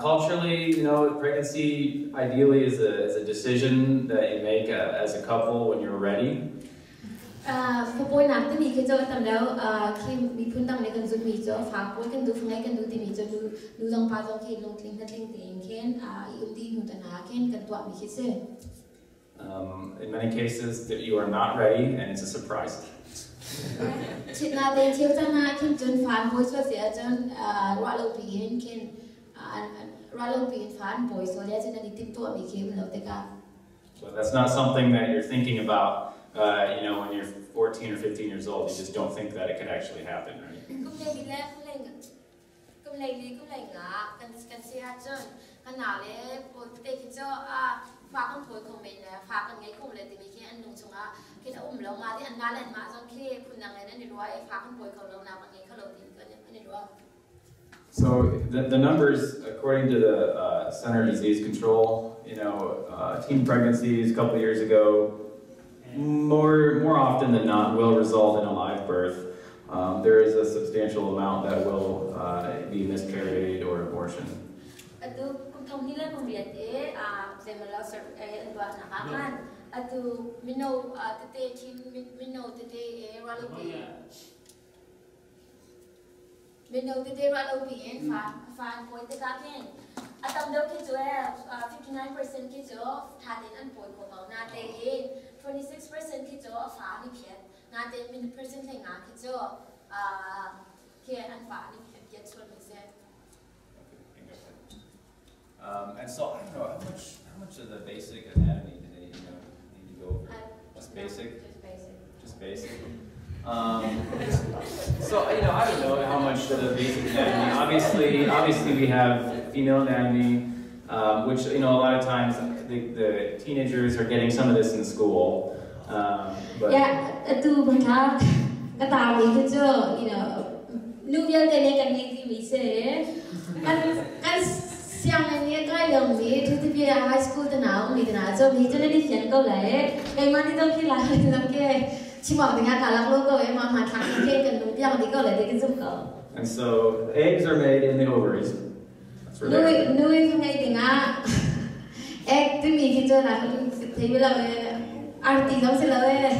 culturally, pregnancy ideally is a decision that you make as a couple when you're ready. Fapawi nak timi khi cu tam deuh khi miphun dang nih kan zumhmi cu fa pawi kan duh fa kan duh timi cu nu nu zong pa zong khi lungtling hnatling tein khin i um dih hnu te hna khin kan tuahmi khi si. In many cases, that you are not ready, and it's a surprise. Chitna te cheu cang ah khin cun fa an pawi sual si ahcun ruah lo piin khin ruah lo piin fa an pawi sual ahcun an i timhtuahmi khi um lo tikah. So that's not something that you're thinking about when you're 14 or 15 years old. You just don't think that it could actually happen, right? Kum lei le kum lei li kum lei nga kan kan si ahcun kan nau le pawl te khi cu a fa kan pawi kho men le fa kan ngei kho le timi khi an lung chungah khi a um lo ma ti an mah le an mah zong khi phun dang in an i ruah i fa kan pawi kho lo nau kan ngei kho lo ti an i ruah. So the numbers, according to the Center of Disease Control, teen pregnancies a couple years ago, more often than not, will result in a live birth. There is a substantial amount that will be miscarried or abortion. Atu kum thong ni le kum riat e a zemalo sir an tuah nak ah khan atu mino tete teen mino tete e rualo pi mino tete rualo pi in fa fa an pawi tikah khin a tam deuh khi cu e 59% khi cu tha tein an pawi kho ko na te in 26% khi cu a fa an i phiat na te min percent hlei nga khi cu khi an fa an i phiat sual mi si. And so I don't know how much of the basic anatomy do they need to go over? Just basic. Just basic. Just basic. So I don't know how much the basic anatomy. Obviously we have female anatomy, which a lot of times the teenagers are getting some of this in school. But Yeah, atu bangka ka ta mi khi cu nu vialte nih kan ngei ti mi si kan kan siang ni kai lo mi thu ti high school te na mi te na cho mi chu ni fian ko lai keimah ni dong khi la dong ke chimok ding ka lak lo ko e ma ma thak ke kan lung piang di ko lai ti kan zum ko. And so eggs are made in the ovaries. That's It's rare. Nui ka ngei dingah ek timi khi cu na thei lo e arti zong si lo e.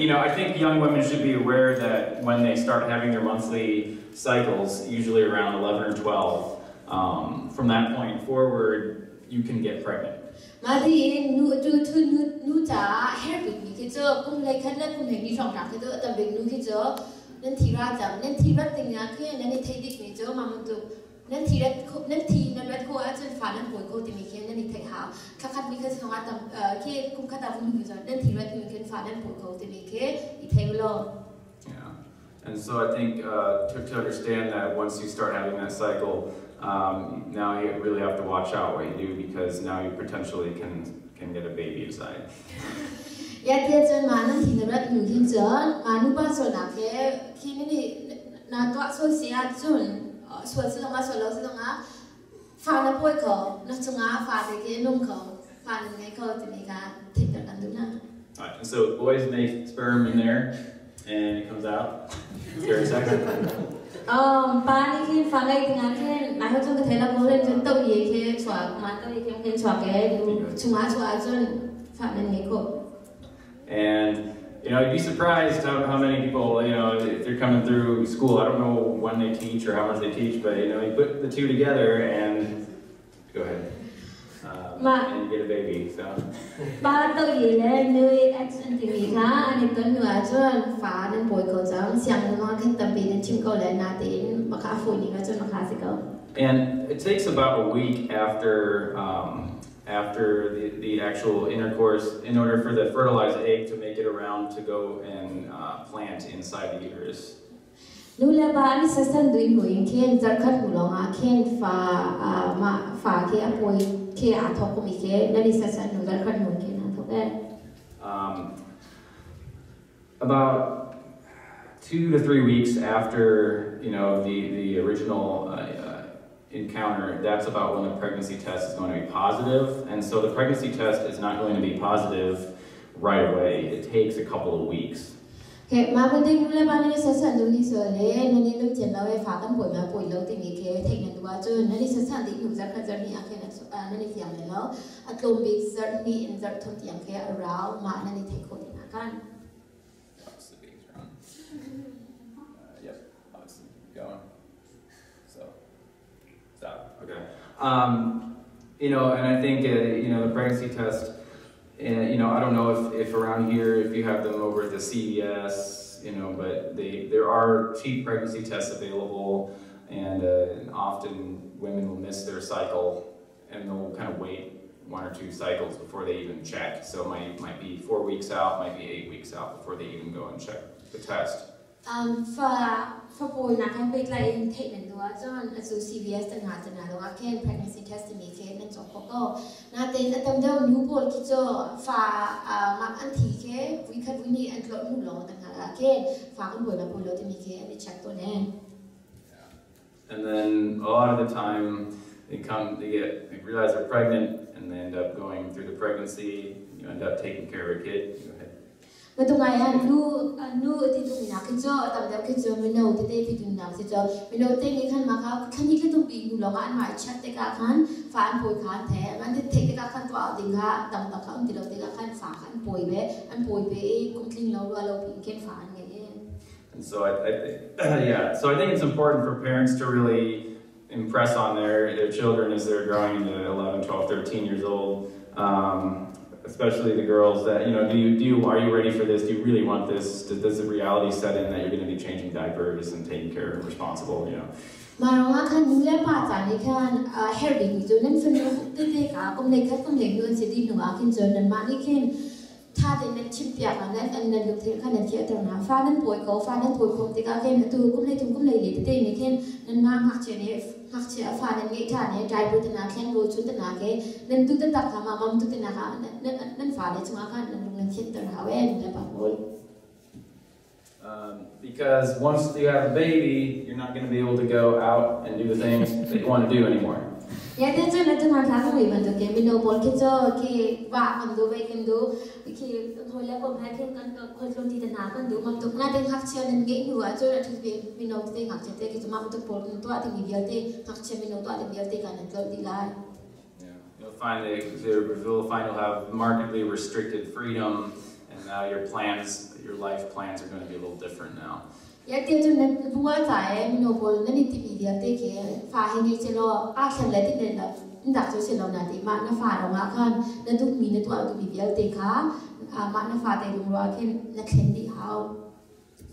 And I think young women should be aware that when they start having their monthly cycles, usually around 11 or 12, from that point forward, you can get pregnant. Ma ti nu tu tu nu nu ca her bik mi khi cu kum hlei khat le kum hlei ni hrawng hna khi cu tam bik nu khi cu nan thi ra cang nan thi rat ding ah khi nan i thei dik mi cu ma bantuk nan thi rat nan thi nan rat ko ahcun fa nan pawi ko timi khi nan i theih hau thla khat mi kha chungah tam khi kum khat ah vun nu nan thi rat mi khin fa nan pawi ko timi khi i thei law. Yeah. And so I think to understand that once you start having that cycle, now you really have to watch out what you do, because now you potentially can get a baby inside. Ya tia cun ma nan thi na rat nu hin cun ma nu pa sual nak he khi ni na tuah sual si ah cun sual si zong ah sual lo si zong ah fa na pawi ko na chungah fa te khi nung ko fa nan ngei ko timi kha theihter kan duh na. Right, and so boys make sperm in there, and it comes out. It's very sexy. Pa nih khin fa ngei dingah khin mai ho chung ka thei lo ko len cun to ye khi chuak ma to ye khin khin chuak e chungah chuah ahcun fa nan ngei ko. And you'd be surprised how many people, if they're coming through school, I don't know when they teach or how much they teach, but you put the two together and go ahead. And you get a baby. So. Pa to ye le nui x an ti mi kha ani ton nu ahcun fa nan pawi ko cang siang nu khin tampi nan chim ko le na tein maka foi ning ahcun maka si ko. And it takes about a week after the actual intercourse in order for the fertilized egg to make it around to go and plant inside the uterus. Nu le pa ani sasan duin hu in khen zarkhat hu longa khen fa ma fa ke apoi ke a thok mi ke nani sasan nu zarkhat hu ke na thok e. About 2 to 3 weeks after the original encounter, that's about when the pregnancy test is going to be positive. And so the pregnancy test is not going to be positive right away. It takes a couple of weeks. Okay, ma ban ding le ba ni sa san du ni so le na ni lum chen lo e fa kan poi ma poi lo ti mi ke thek nan duwa chu na ni sa san ding nu zar kha zar ni a ke na so na ni fiang le lo a tlom big zar ni in zar thum tiang ke a rau ma na ni thek kho ti na kan. Yep, it's going. So, stop. Okay. And I think the pregnancy test. And I don't know if around here if you have them over at the CVS, but there are cheap pregnancy tests available, and often women will miss their cycle, and they'll kind of wait 1 or 2 cycles before they even check. So it might be 4 weeks out, might be 8 weeks out before they even go and check the test. For boy na kan big like in take nan dua chon azu CVS tan ha tan ha lo ken pregnancy test mi ke nan chok ko ko na te atam deu nu bol ki cho fa ma an thi ke wi khat wi ni an tlo nu lo tan ha ke fa kan boy na boy lo ti mi ke ani check to ne. And then a lot of the time they realize they're pregnant, and they end up going through the pregnancy. You end up taking care of a kid. Go ahead. Matungayan nu nu ti tu na ki cho tam deu ki cho mi no ti te ti tu na ki cho mi no te ni khan ma kha khan ni ki tu bi nu lo an ma chat te ka khan fa an poi khan the man te te ka khan to au ding ha tam ta kha um ti lo te ka khan fa khan poi be an poi be kum tling lo lo pi ken fa an nge. And so I think yeah, so I think it's important for parents to really impress on their children as they're growing into 11, 12, 13 years old. Especially the girls, that are you ready for this? Do you really want this? Does the reality set in that you're going to be changing diapers and taking care of responsible? Ma khan nu le pa cha ni khan her bi ni jo nan fun nu te te ka kom nei khat kom nei nu se di nu a khin jo nan ma ni khin tha te nan chim pia ka nan an nan lu the khan nan thia tar na fa nan poi ko fa nan poi khom te ka khen tu kom nei thum kom nei le te te ni khin nan ma ngak che ne ngak che a fa nan nge tha ne diaper te na khen ro chun te na ke nan tu te tak ka ma mam tu te na ka nan fa le chunga khan nan nan thia tar ha we nan pa bol. Because once you have a baby, you're not going to be able to go out and do the things that you want to do anymore. Ya te cu na tu hman thla ka ngei bantuk ke mino pawl khi cu khi va kan du vei kan du khi hoi le kom he khin kan khualtlun ti te hna kan du mam tuk na te ngakchia nan ngeih hnu ah cun a ṭhut ve mino te ngakchia te khi cu mam tuk pawl kan tuah dingmi vialte ngakchia mino tuah ding vialte kan nan tlolh dih lai. Yeah. You'll find that you'll find you'll have markedly restricted freedom, and now your plans, your life plans are going to be a little different now. Ya te cun nan bua ca e mino pawl nan i timi vialte khi fa he ngei che law aa thlen le tin le dak cu si lo na ti mah na fa rong ah khan na duhmi na tuah duhmi vialte kha mah na fa te lungruah khin na thlen dih hau.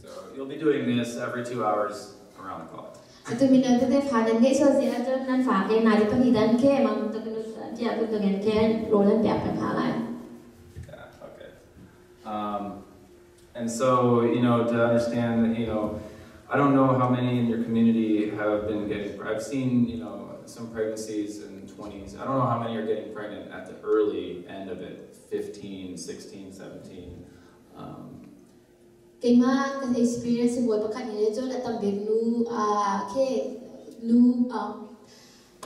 So you'll be doing this every 2 hours around the clock. Atu mino tete fa nan ngeih sual si ahcun nan fa ke na ti pahnih dan ke mang tuk tiah tu ke rawl an pek peng hna lai. Yeah, okay. And so, to understand that, I don't know how many in your community have been getting, I've seen, some pregnancies in 20s. I don't know how many are getting pregnant at the early end of it, 15, 16, 17. Keimah kan experience bawi pakhat ni cun a tam bik nu a ke nu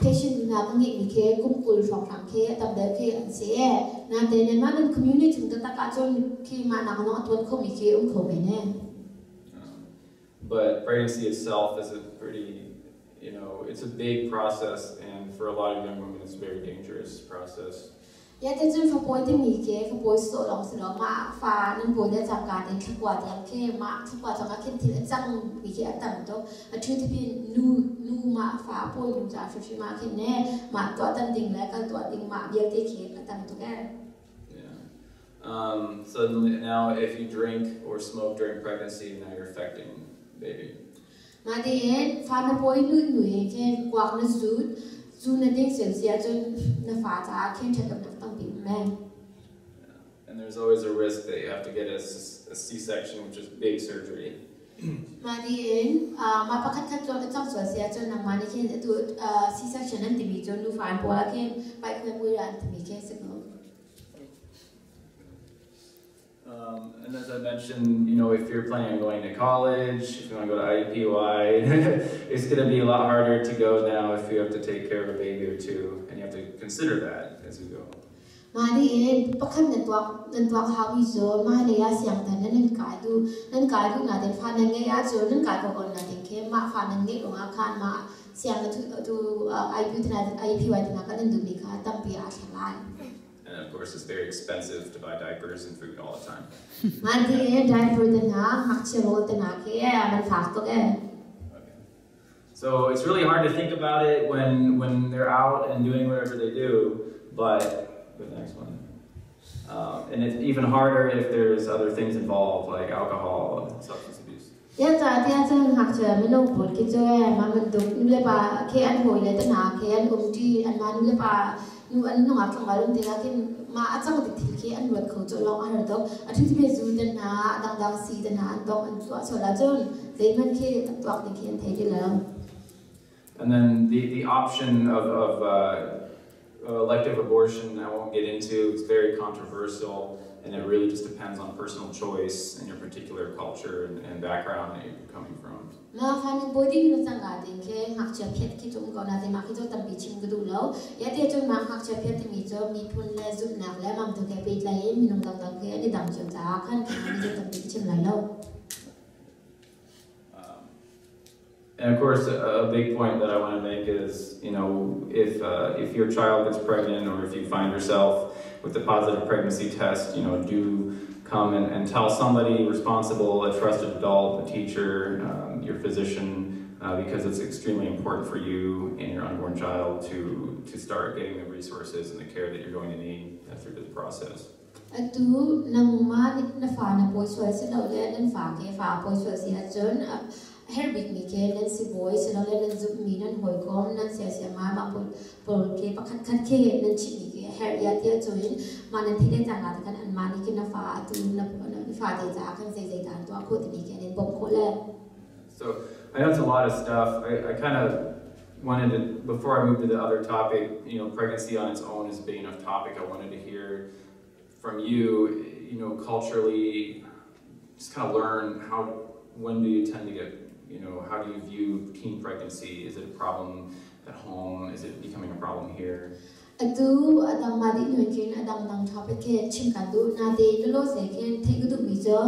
patient nu hna ka ngeih mi ke kum 20 hrawng hrang ke a tam deuh ke an si e na te ne ma nan community chung taktak ah cun khi ma nak nong a tuan kho mi ke um kho men e. But pregnancy itself is a pretty, it's a big process, and for a lot of young women, it's a very dangerous process. Ya te cun fapawi timi ke fapawi so long si lo ma fa nan pawi le cangka te thlakua tiang ke ma thlakua cangka khin thil a cang mi khi a tam tuk a thu ti nu nu ma fa pawi nu ca hrim ma khin ne ma tuah tan ding le kal tuah ding ma vialte khi a tam tuk e. Yeah. So now, if you drink or smoke during pregnancy, now you're affecting baby. Ma te in fa na pawi nu nu he ke kuak na zut zu na ding sel sia cun na fa ca khin that nak tam pi me. And there's always a risk that you have to get a C-section, which is big surgery. Ma di in ma pakhat khat cu a cang sual sia cun nangmah nih khin atu C-section an timi cu nu fa an pawl ah khin paih khuai mui an timi khi si ko. And as I mentioned, if you're planning on going to college, if you want to go to IUPUI, it's going to be a lot harder to go now if you have to take care of a baby or two, and you have to consider that as you go. Ma di in pakhat nan tuak hau mi cu ma le ya siang tan nan kai du nan kai du na den fa nan ngai a cu nan kai ko kon na den ke ma fa nan ngai ong a khan ma siang tu tu IUP tina IUPUI tina kan nan du mi kha tampi a thla lai. And of course, it's very expensive to buy diapers and food all the time. Ma di in diaper te na ngakchia rol te na ke man fak tuk e. Okay. So it's really hard to think about it when they're out and doing whatever they do, but the next one. And it's even harder if there's other things involved, like alcohol and substance abuse. Ya cha tia chan ngakchia mino pawl ki chu e ma man tuk nu le pa ke an hoi le te na ke an um ti an ma nu le pa nu an nungak tlangval um tikah khin ma a cang tik thil khi an ruat kho cu lawng a har tuk a thu ti zu te na dang dang si te na an dong an tuah so la cun zeihmanh khi an tuak ding khi an thei ti lo. And then the option of elective abortion, I won't get into. It's very controversial, and it really just depends on personal choice and your particular culture and background that you're coming from. Ma fa nan body mi cang ga ding ke ngakchia phiat khi chung ko na te ma khi chu tampi chim ka du lo ya te chu ma ngakchia phiat ti mi chu mi phun le zum nak le mam tu ke pe lai mi nung dang dang ke ani dang chu cha khan ki mi chu tampi chim lai lo. And of course, a big point that I want to make is, if your child gets pregnant or if you find yourself with a positive pregnancy test, do come and tell somebody responsible, a trusted adult, a teacher, your physician, because it's extremely important for you and your unborn child to start getting the resources and the care that you're going to need through this process. Atu nang ma na fa na poi sual si lo le nan fa ke fa poi sual si ha chun her bik mi ke nan si boy si lo le nan zum mi nan hoi kom nan sia sia ma ma pol pol ke pakhat khat ke nan chi mi ke her ya tia chuin ma nan thi le changa kan an ma ni ke na fa atu na na fa te cha kan sei sei tan to kho ti mi ke nan bom kho le. So I know it's a lot of stuff. I kind of wanted to, before I move to the other topic, pregnancy on its own is a big enough topic. I wanted to hear from you, culturally, just kind of learn how, when do you tend to get, how do you view teen pregnancy? Is it a problem? at home? Is it becoming a problem here? Atu adang ma di nuen khin adang dang topic ke chim kan du na te lo se khin thei ku du mi cho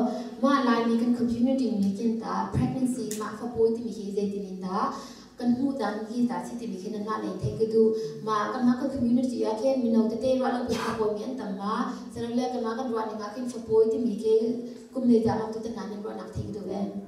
ma lai mi kan community mi khin ta pregnancy ma fa poi ti mi hi zeitin in da kan hmu dan hi ta si ti mi khin na lei thei ku du ma kan ma kan community a khin mino te te ro lang fa poi mi an tam ma salo le kan ma kan ro ni nga khin fa poi ti mi ke kum nei da ma tu ta na nin ro nak thei ku du ve.